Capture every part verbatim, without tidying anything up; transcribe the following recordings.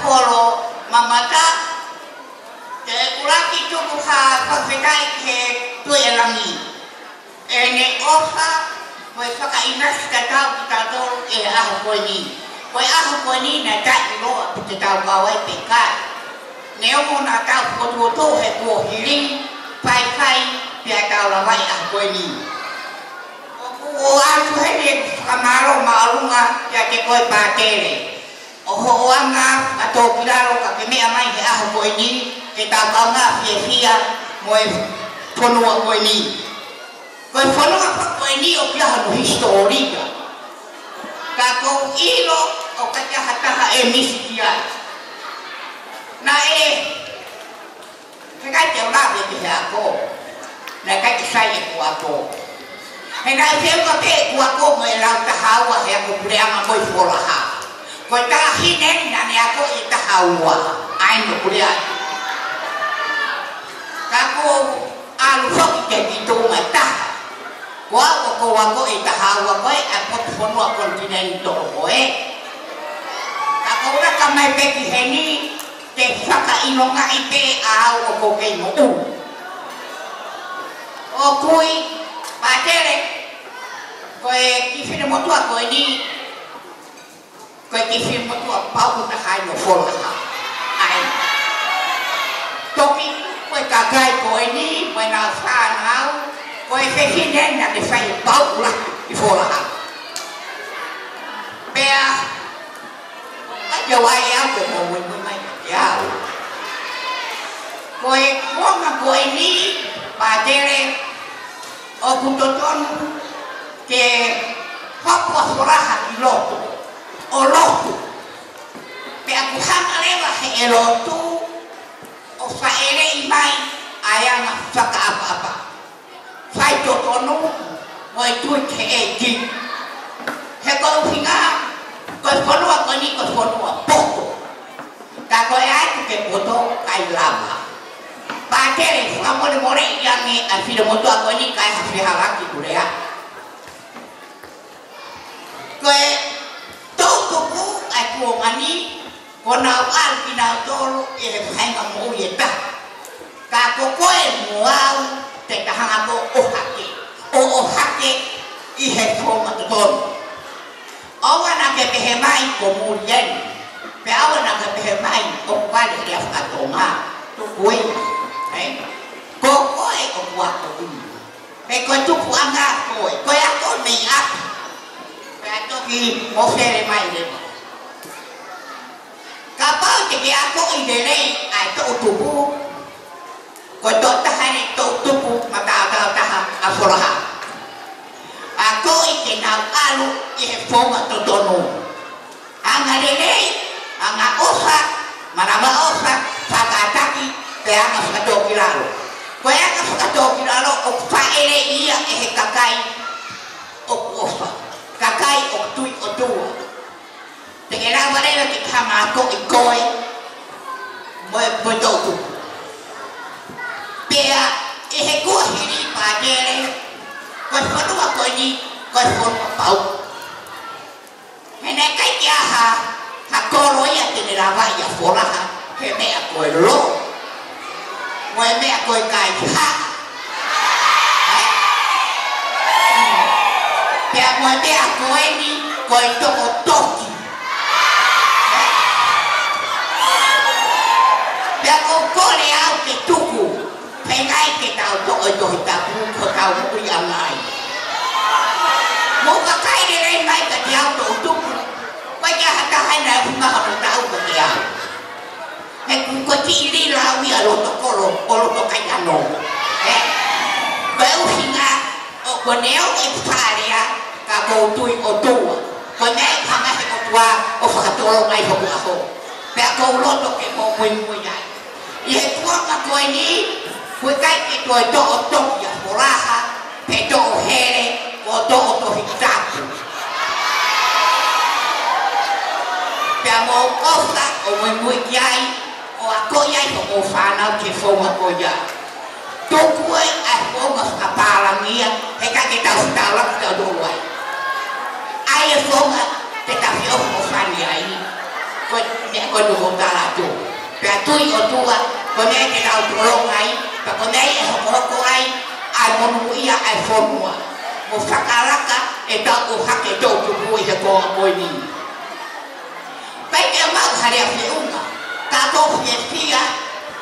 Kolo mamata, ke kulaki tuku ha fakafetaʻi ki he Tuʻi ʻo e langi. ʻEne ʻofa, mo e fakaʻinasi tatau kitautolu ʻi he ʻaho ko eni. Ko e ʻaho ko eni naʻe taʻeʻiloa pe te tau kau ai pe ʻikai. Neongo naʻa tau fokotuʻutuʻu he kuohili, faifai, pea tau lava ʻi he ʻaho ko eni. ʻOku ou ʻoatu heni ʻeku fakamālō māʻolunga kiate koe Pātele. ʻO hoʻo anga fakatōkilalo ka ke meʻa mai he ʻaho ko eni, ke tau kaungā fiefia mo e fonua ko eni. Ko e fonua ko eni ʻoku ʻi ai hono hisitōlia. Ka ʻoku ou ʻilo ʻoku ʻikai ha taha ʻe misi ki ai. Naʻe He ʻikai te u lave ki he ako. Naʻe ʻikai ke sai ʻeku ako. He naʻe feʻunga pē ʻeku ako mo e lau taha ua heʻeku puleʻanga mo e Folaha. Ko e taʻahine naʻa ne ako ʻi he taha ua. ʻAi mo puleʻanga. Ka ʻoku ou ʻalu foki ki he tuʻunga ʻe taha. Ko au ʻoku ou ako ʻi he taha ua ko ē ʻa e potu fonua konitinēnitale ko ē. Ka ʻoku ou laka mai pē ki heni, ke fakaʻilongaʻi pē ʻa au ʻoku ou kei moʻui. ʻOku ʻi ai, Pātele, ko e kiʻi finemotuʻa ko eni, ko e kiʻi finemotuʻa pauʻu taha ʻi Folaha. ʻAi. Toki ko e kakai ko eni, mo ʻenau fānau, ko e fefine naʻa ne fai pauʻu lahi ʻi Folaha. Pea ʻikai ke u ʻai au ke mou muimui mai kiate au. Ko e kuonga ko eni, Pātele, ʻoku totonu ke hoko ʻa Folaha ki loto, ʻo lotu. Pea ʻoku hanga leva heʻe lotu ʻo fāʻeleʻi mai ʻa e anga fakaʻapaʻapa, faitotonu mo e tui ki he ʻEiki. He ko e ʻuhinga, ko e fonua ko eni ko e fonua poto. Ka ko e ʻai ke poto ʻikai lava. Pātele, fakamolemoleʻi ange ʻa e finemotuʻa ko eni kae ʻai ha fehālaaki ʻeku lea. Ko e toʻutupu ʻa e kuonga ni, ko ʻenau ʻalu kinautolu ʻi he faʻahinga moʻui ʻe taha. Ka ko koe mo au te ta hanga ʻo ʻohake, ʻo ʻohake ʻi he founga totonu. ʻOua naʻa ke pehē mai ko muli eni. Pea ʻoua naʻa ke pehē mai ʻoku vale ʻa e fakatonga. Tuku ia, ē? Ko koe ʻoku ako ʻi. Pea ko e tupuʻanga ko ē, ko e ako mei ʻapi. Pea toki mofele mai leva. Kapau te ke akoʻi lelei ʻa e toʻutupu, ko e tokotaha eni toʻutupu mataotao taha ʻa Folaha. Akoʻi ke nau ʻalu ʻi he founga totonu. Anga lelei, anga ʻofa, manavaʻofa, fakataki, pe anga fakatōkilalo. Ko e anga fakatōkilalo ʻoku fāʻeleʻi ia ʻe he kakai ʻoku ʻofa, kakai ʻoku tui ʻOtua. Te ke lava leva ke ke hanga ʻo akoʻi koe mo e, mo e toʻutupu. Pea ʻi he kuohili, Pātele, ko e fonua ko eni, ko e fonua pauʻu. He naʻe ʻikai ke ʻi ai ha, ha kolo ia te ne lavaʻi ʻa Folaha, he meʻa ko e lō, mo e meʻa ko e kaihaʻa. Ē? Pea mo e meʻa ko eni ko e toko toki. Ē? Pea ʻoku ou kole au ke tuku. Pea ʻikai ke tau toʻo e Tohi Tapu ko ʻetau moʻuiʻanga ai. Mou vakai lelei mai kiate au toʻutupu. ʻOku ʻikai ha taha ʻe ʻi ai ha ʻuhinga hono tau kiate au. He ko e kiʻi lila au ia loto kolo, ʻo loto kai ʻano. Ē? Ko e ʻuhinga, ʻoku ou neongo ʻeku faʻa lea, ka ʻoku ou tui ʻOtua. Ko e meʻa ʻoku hanga ʻe he ʻOtua ʻo fakatolonga ai hoku ʻaho. Pea ʻoku ou loto ke mou muimui ai. ʻI he kuonga ko eni, ʻoku ʻikai ke toe toʻo toki ʻa Folaha, pe toʻo hele, ʻo toʻo Tohi Tapu. Pea mou ʻofa, ʻo muimui ki ai, ʻo akoʻi ai hoʻomou fānau ki he founga ko ia. Tuku ē ʻa e founga fakapālangi ia, he ʻikai ke tau fetaulaki tautolu ai. ʻAi e founga te tau feʻofoʻofani ai. Ko e meʻa ko ē ʻoku ou tala atu. Pea tui ʻOtua, ko e meʻa te tau tolonga ai, pea ko e meʻa ʻe hokohoko ai ʻa e monūʻia ʻa e fonua, mo fakalaka ʻetau ʻohake toʻutupu ʻi he konga ko eni. Pea ʻikai ke u maʻu ha lea feʻunga, ka ʻoku ou fiefia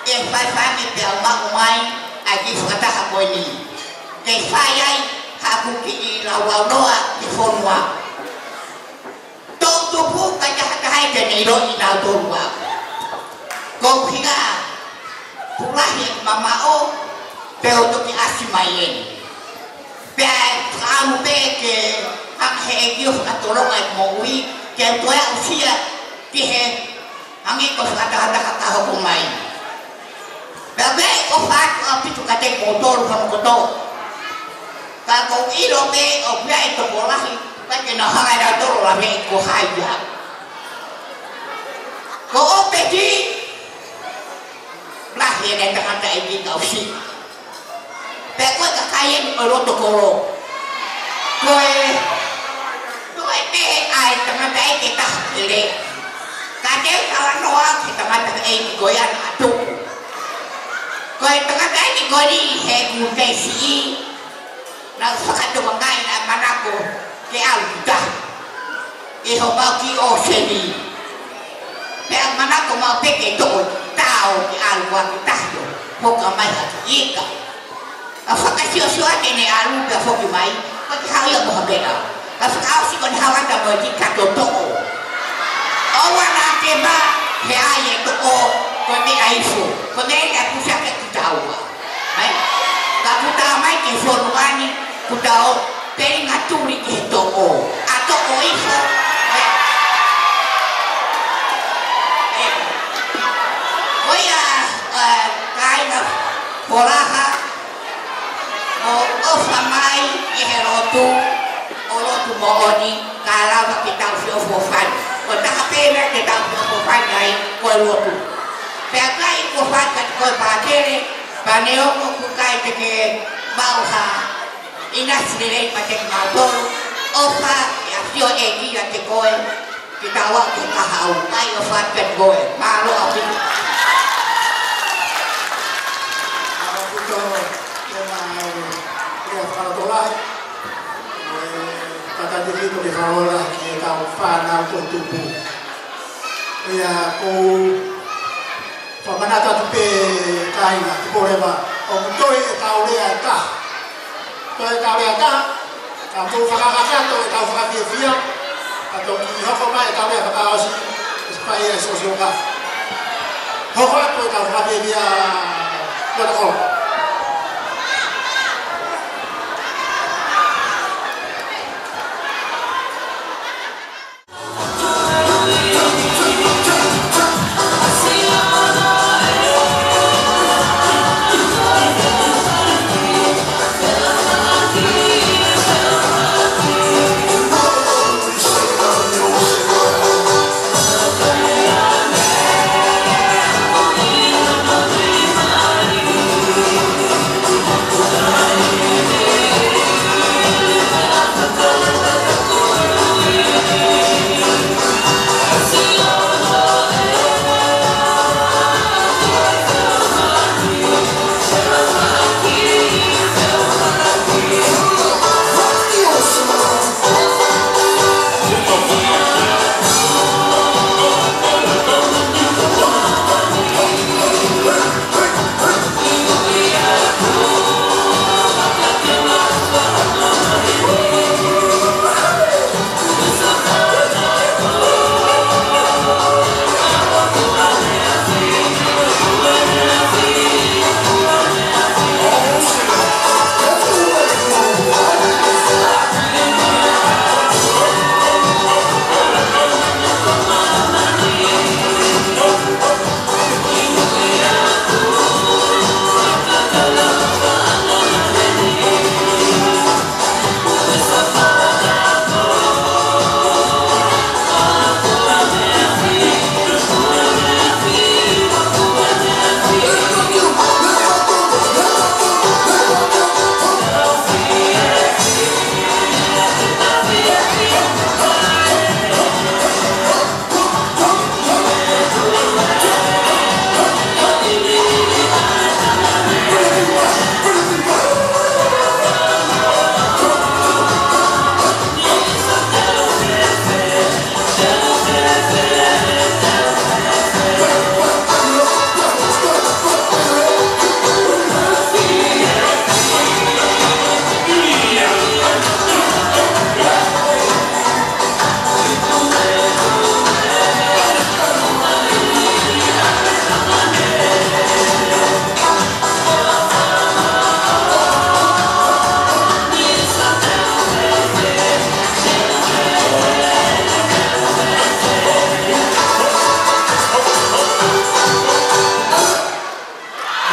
ʻi he faifai pea u maʻu mai ʻa e kiʻi fakataha ko eni, ke fai ai haʻaku kiʻi laulau noa ki he fonua. Toʻutupu, ʻikai ha taha ia te ne ʻiloʻi naʻa tolu au. Ko e ʻuhinga, tuʻu lahi ʻeku mamaʻo, pea u toki ʻasi mai eni. Pea ʻoku ou pehē ke hanga ʻe he ʻEiki ʻo fakatolonga ʻeku moʻui, ke toe aʻusia ki he hangē ko e fakatahataha ka hoko mai. Pea pē ʻoku ou fakaʻapaʻapa atu kiate kimoutolu hono kotoa. Ka ʻoku ou ʻilo pē ʻoku ʻi ai e tokolahi, ʻikai ke nau hanga ʻe nautolu ʻo laveʻi ko hai au. Ko ʻOpeti, lahi ʻene tangataʻeiki ka ʻosi. Pea ko e kakai eni ʻo e loto kolo. Ko e, ko e pehē ʻa e tangataʻeiki ʻe taha ke lea. Ka te u talanoa ki he tangataʻeiki ko ia naʻa tuku. Ko e tangataʻeiki ko eni heʻeku kei siʻi, naʻa ku fakatokangaʻi naʻe manako ke ʻalu ki tahi ʻi homau kiʻi ʻōseni. Pea manako maʻu pē ke toʻo e tao ke ʻalu ʻo ki tahi ʻo hoka mai ha kiʻi ika. ʻA e fakasiosio ake ʻene ʻalu pea foki mai, ʻoku ʻikai ke haʻu ia mo ha meʻa. ʻA e fakaʻosi ko ʻene haʻu atu mo e kiʻi kato toʻo. ʻOua naʻa ke mā he ʻai e toʻo, ko e meʻa ifo, ko e meʻa ia ʻoku pusi ʻaki kitaua. Mai. Ka kuo tau ō mai ki he fonua ni, kuo tau ō pē ʻo tuli ki he toʻo. ʻA toʻo ifo. Mai. ʻE. Ko ia, ʻa, kāinga Folaha, mou ʻofa mai ki he lotu, ʻo lotu moʻoni, ka lava ke tau feʻofoʻofani. Ko e taha pē meʻa ke tau feʻofoʻofani ai, ko e lotu. Pea ʻikai ko fai ka ko e pātele, pea neongo ʻoku ʻikai te ke maʻu ha ʻinasi lelei pea te ke maʻu tolu, ʻofa ʻa e ʻAfio ʻEiki ʻiate koe, ke tau aʻu ki he kahaʻu, ʻai ʻofa atu kiate koe, mālō ʻaupito. Mālō ʻaupito, ke maʻu e fakalotolahi. ʻE, tatau ʻaupito ke fakalotolahi ki heʻetau fānau toʻutupu. ʻIa, ʻoku ou fakamanatu atu pē kāinga, tuku leva, ʻoku toe ʻetau lea ʻe taha. Toe ʻetau lea ʻe taha, ka mou fakakakato ʻetau fakafiefia, ka toki hoko mai ʻetau lea fakaʻosi, ʻe fai e sosio ka. Hoko atu ʻetau fakafiefia, kua lako.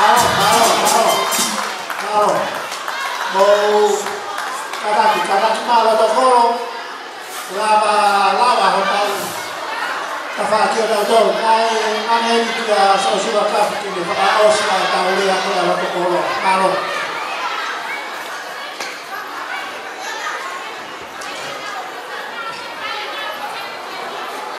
Mālō, mālō, mālō. Mālō. Mou kātaki, kātaki mālō tokolo. Lava, lava hotau tafaʻaki ʻo tautolu. Kae ʻange eni kia Siosiua Kafu ke ne fakaʻosi ʻa e tau lea ko ia ʻa e tokolo. Mālō.